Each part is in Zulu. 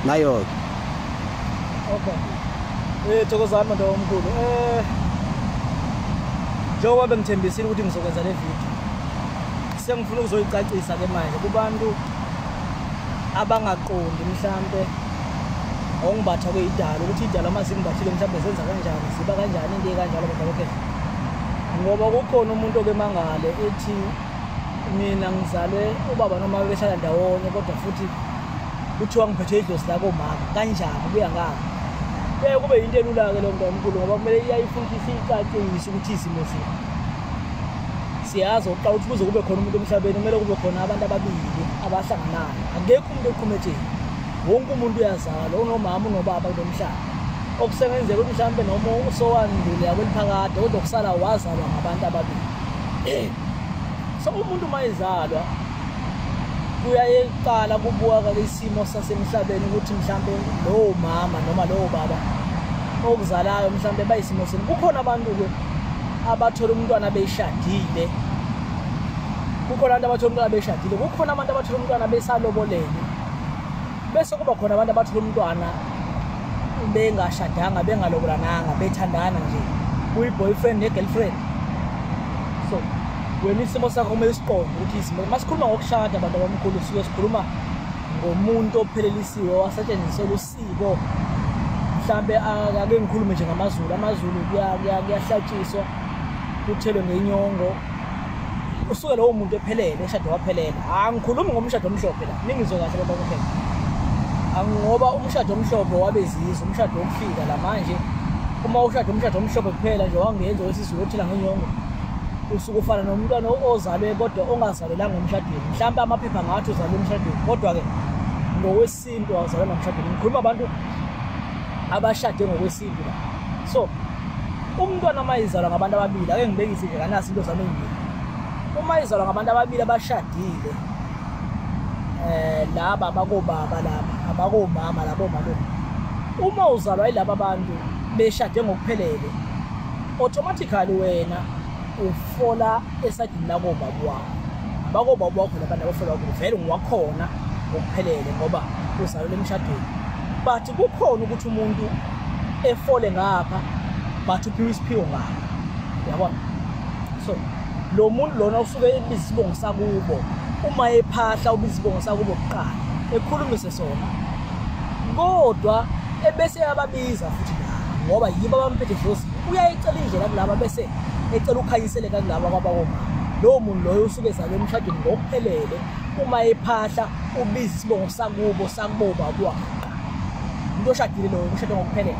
Nayo-ke. Okay. Thokozani bantu omkhulu. Njengoba bengithembisile ukuthi ngizokwenza le video, sengifuna ukuzoyicacisa ke manje kubantu abangaqondi mhlambe ongibatha kweyidalo ukuthi idalo uma zimbathile mhlambe zenza kanjani, ziba kanjani into ekanjalo bantu abakhe. Ngoba kukhona umuntu okemangale ethi mina ngizalwe ubaba noma behlala ndawonye kodwa futhi kuthiwa ngiphethe idlozi lakomama, kanjani kuya ngaphi? Kuyaye kube yinto elula-ke leyo mntu omkhulu, ngoba kumele iyayifuna ukuthi siyicacise ukuthi izimo zini. Siyazi okokuqala ukuthi kuze kube khona umuntu emhlabeni kumele kube khona abantu ababili abahlanganayo. Akekho umuntu oqhuma etsheni, wonke umuntu uyazalwa, unomama unobaba kulo mhlaba. Okusengenzeka ukuthi mhlawumbe noma usowandule kweliphakade kodwa kusala wazalwa ngabantu ababili. So umuntu uma ezalwa kuyaye kuqala kubuka isimo sasemhlabeni ukuthi mhlambe lowo mama noma lowo baba okuzalayo mhlambe bayisimo sini. Kukhona abantu-ke abathola umntwana beshadile, kukhona abantu abathola umntwana beshadile, kukhona abantu abathola umntwana besalobolene, bese kuba khona abantu abathola umntwana bengashadanga, bengalobolananga, bethandana nje, kuyi-boyfriend ne-girlfriend. So wena isimo sakho kumele siqonde ukuthi isimo, masikhuluma ngokushada abantu abamkhulu suke sikhuluma ngomuntu ophelelisiwe wasetshenziselwa usiko. Mhlambe ake ngikhulume nje ngamaZulu, amaZulu kuyahlatshiswa kuthelwe ngenyongo, usuke lowo muntu ephelele eshade waphelela. Angikhulumi ngomshado omhlophe la, ningizwe kahle abantu abamhlophe, ngoba umshado omhlophe wabezizwe, umshado wokufika la. Manje uma ushada umshado omhlophe kuphela nje wangenza wesizulu othela ngenyongo, usuke ufana nomntwana ozalwe kodwa ongazalelanga emshadweni. Mhlawumbe amaphepha ngathi uzalwe emshadweni, kodwa-ke ngokwesintu awuzalwanga emshadweni. Ngikhuluma abantu abashade ngokwesintu la. So umntwana uma ezalwa ngabantu ababili, ake ngibekise nje kanasi into zami ezimbili. Uma ezalwa ngabantu ababili abashadile, laba abakobaba laba abakomama labo malume, uma uzalwa yilaba bantu beshade ngokuphelele, automatically wena ufola esayidini lakobaba wakho. Abakobaba wakho labantu abafola kubo vele ungiwakhona ngokuphelele ngoba uzalelwe emshadweni. But kukhona ukuthi umuntu efole ngapha but uphiwe isiphiwo ngapha, uyabona? So lo muntu lona usuke ebiza isibongo sakubo, uma ephahla ubiza isibongo sakubo kuqala ekhulumise sona, kodwa ebese yababiza futhi la ngoba yibo abamphethe edlozini. Uyayicela indlela kulaba bese ecela ukukhanyiseleka kulaba kwabakomama. Lowo muntu loyo usuke ezalwe emshadweni ngokuphelele, uma ephahla ubiza isibongo sakubo sakubo baba wakhe kuqala. Umuntu oshadile loyo ushade ngokuphelele.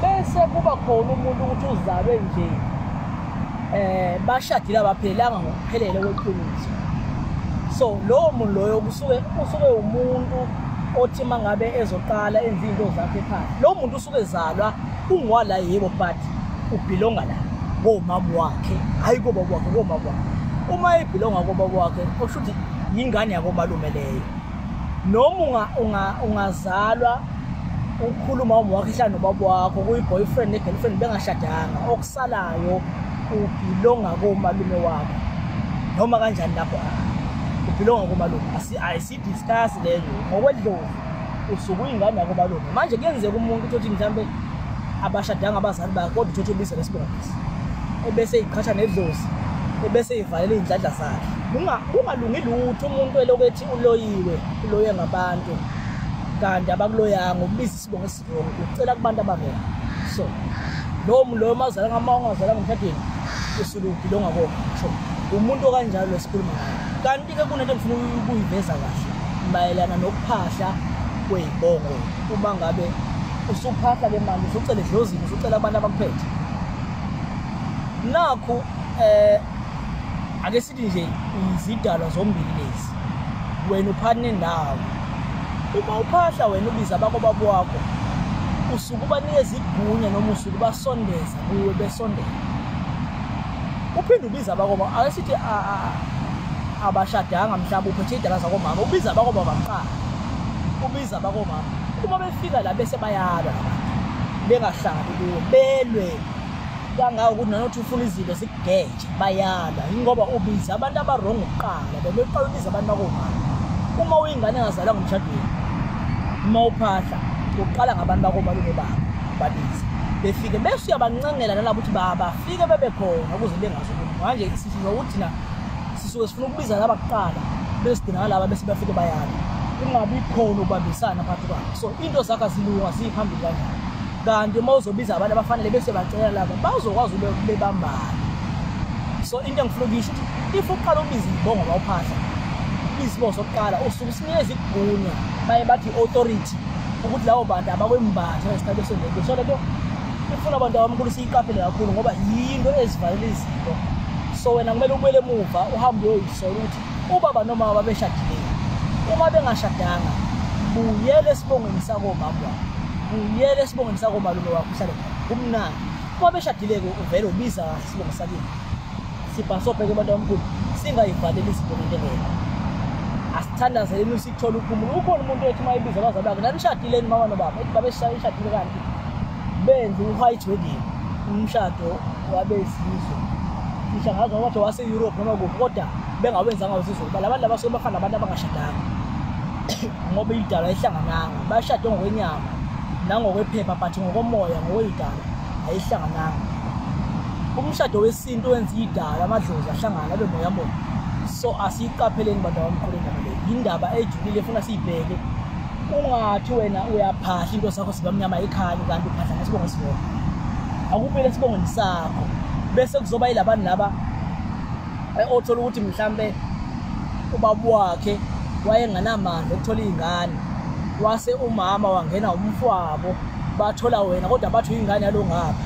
Bese kuba khona umuntu ukuthi uzalwe nje bashadile abaphelelanga ngokuphelele kweqiniso. So lowo muntu loyo usuke umuntu othi mangabe ezoqala enza izinto zakhe ekhaya, lowo muntu usuke ezalwa ungwala yebo, but ubhilonga la komama wakhe, hayi kobaba wakhe, komama wakhe. Uma ebhilonga kobaba wakhe okusho ukuthi yingane yakomalume leyo. Noma ungazalwa ukhuluma uma wakhe ehlala nobaba wakho kuyi-boyfriend ne-girlfriend bengashadanga, okusalayo ubhilonga komalume wakho noma kanjani lapho ubhilonga komalume. Asidiscuss leyo ngokwedlozi, usuke uyingane yakomalume. Manje kuyenzeka umuntu uthi mhlambe abashadanga abazali bakhe kodwa uthatha ubiza lesibongo lesi ebese iqhatha nedlozi ebese ivalela iy'ndladla zakhe. Kungalungi lutho umuntu elokhu ethi uloyiwe, uloye ngabantu kanti abakuloyanga, ubiza isibongo esirongo, ucela kubantu abangekho. So lowo muntu loyo mazalanga uma ungazalanga emshadweni usuke ubhilonga kona. So umuntu okanjalo lesikhuluma ngayo. Kanti-ke kunento engifuna ukuyiveza kahle mayelana nokuphahla kwey'bongo. Uma ngabe usuphahla ke manje usucela edlozini, usucela abantu abakuphethe, nakhu ake sithi nje izidalwa zombili lezi, wena uphana nendawo. Uma uphahla wena ubiza abakobaba wakho, usuke ubanikeza igunya noma usuke ubasondeza kuwe besondela. Uphinde ubiza abakobaba, ake sithi abashadanga mhlawumbe uphethe iy'dalwa zakomama, ubiza abakobaba kuqala, ubiza abakomama. Uma befika la bese bayalwa bengahlali kuwe, belwe kangako ukuthi nanokuthi ufuna izinto zikugeje, bayalwa. Yingoba ubiza abantu abarongo kuqala, bebeqala ubiza abantu bakomama. Uma uyingane engazalwanga emshadweni, Uma uphahla uqala ngabantu bakomalume bakho, babize befike, bese uyabancengela nalabo ukuthi bafike bebe khona ukuze bengazi ukuthi manje sisuke ukuthi thina sisuke sifuna ukubiza laba kuqala, bese sigcina ngalaba, bese bafike bayala, kungabi khona ukubambisana phakathi kwabo. So into zakho azilunga ziphambili kanjani, kanti uma uzobiza abantu abafanele bese bacela laba bazokwazi bebambane. So into engifuna ukuyisho ukuthi if uqala ubiza izibongo mawuphahla, isibongo sokuqala usuke usinikeza igunya, baye bathi authority ukuthi labo bantu abakwembatha ngesikhathi esondele. So lento ifuna abantu abamkhulu siyiqaphele kakhulu ngoba yinto ezivalela izinto. So wena kumele ubuyele emuva uhambe uyoyisola ukuthi ubaba noma babeshadile. Uma bengashadanga buyele esibongweni sakomama wakho, buyele esibongweni sakomalume wakho, uhlale khona kumnandi. Uma beshadile-ke uvele ubiza kahle isibongo sakini. Sibhasobheke abantu abamkhulu, singayivaleli izinto ngento engekho. Asithandazeleni sithole ukuphumula. Ukhona umuntu ethi uma ebiza abazali bakhe, nanishadileni mama nobaba, ethi babeshadile kanti benze u-white wedding, umshado wabezizwe. Ngisho ngazi noma wase-Europe noma kuphi, kodwa bengawenzanga wesizwe ngoba labantu laba bafana nabantu abangashadanga ngoba idalwa ayihlangananga, bashade ngokwenyama nangokwephepha but ngokomoya ngokweyidalwa ayihlangananga. Umshado wesintu wenza idalwa amadlozi ahlangana abe moya moya. So asiyiqapheleni bantu abamkhulu indaba le, indaba ejulile efuna siyibheke. Ungathi wena uyaphahla into sakho sibamnyama ekhaya kanti uphahla ngesibongo esibongo, akubuyele esibongweni sakho, bese kuzoba yilabantu laba othola ukuthi mhlambe ubaba wakhe wayenganamandla okuthola iy'ngane, wase umama wangena umfwabo bathola wena kodwa bathi uyingane yalo ngapha.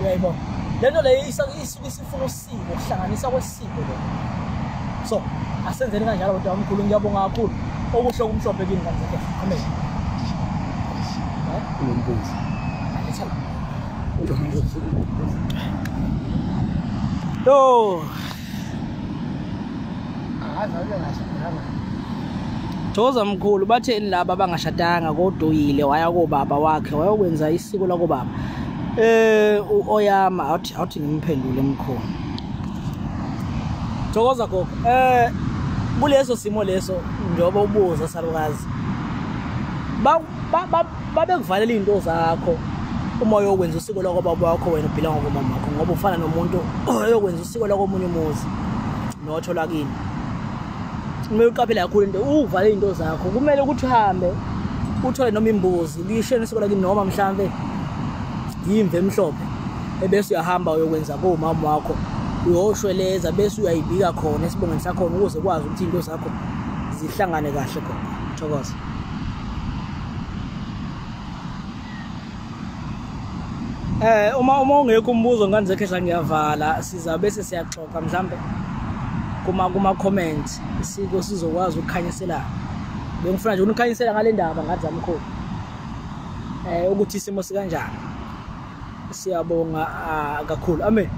Uyayibona lento leyo isuke isifuna usiko, ukuhlanganisa kwesiko lo. So asenzeni kanjalo kodwa omkhulu, ngiyabonga kakhulu. Okuhle okumhlophe kini ngane zakhe. Amen. Unombuzo. Yo. Thokoza mkhulu, batheni laba abangashadanga kodwa uyile waya kobaba wakhe wayokwenza isiko lakobaba. Oyama awuthi ngimphendule mkhulu. Thokoza gogo. Kuleso simo leso njengoba ubuza salukazi, babekuvalela izinto zakho uma uyokwenza usiko lakobaba wakho, wena ubhila ngokomama wakho, ngoba ufana nomuntu oyokwenza usiko lakomunye umuzi nothola kini. Kumele uqaphele kakhulu into uvale izinto zakho, kumele ukuthi uhambe uthole noma imbuzi lishene isiko lakini noma mhlambe yimve emhlophe, ebese uyahamba uyokwenza komama wakho, uyoshweleza bese uyayibika khona esibongweni sakhona ukuze kwazi ukuthi izinto zakho zihlangane kahle khona. Thokoza. Uma ungekho umbuzo ngane zekhehla ngiyavala, siza bese siyaxoxa mhlambe kuma comments isiko sizokwazi ukukhanyisela. Bengifuna nje ukukhanyisela ngale ndaba ngathi zamkhulu ukuthi isimo sikanjani. Siyabonga kakhulu. Amen.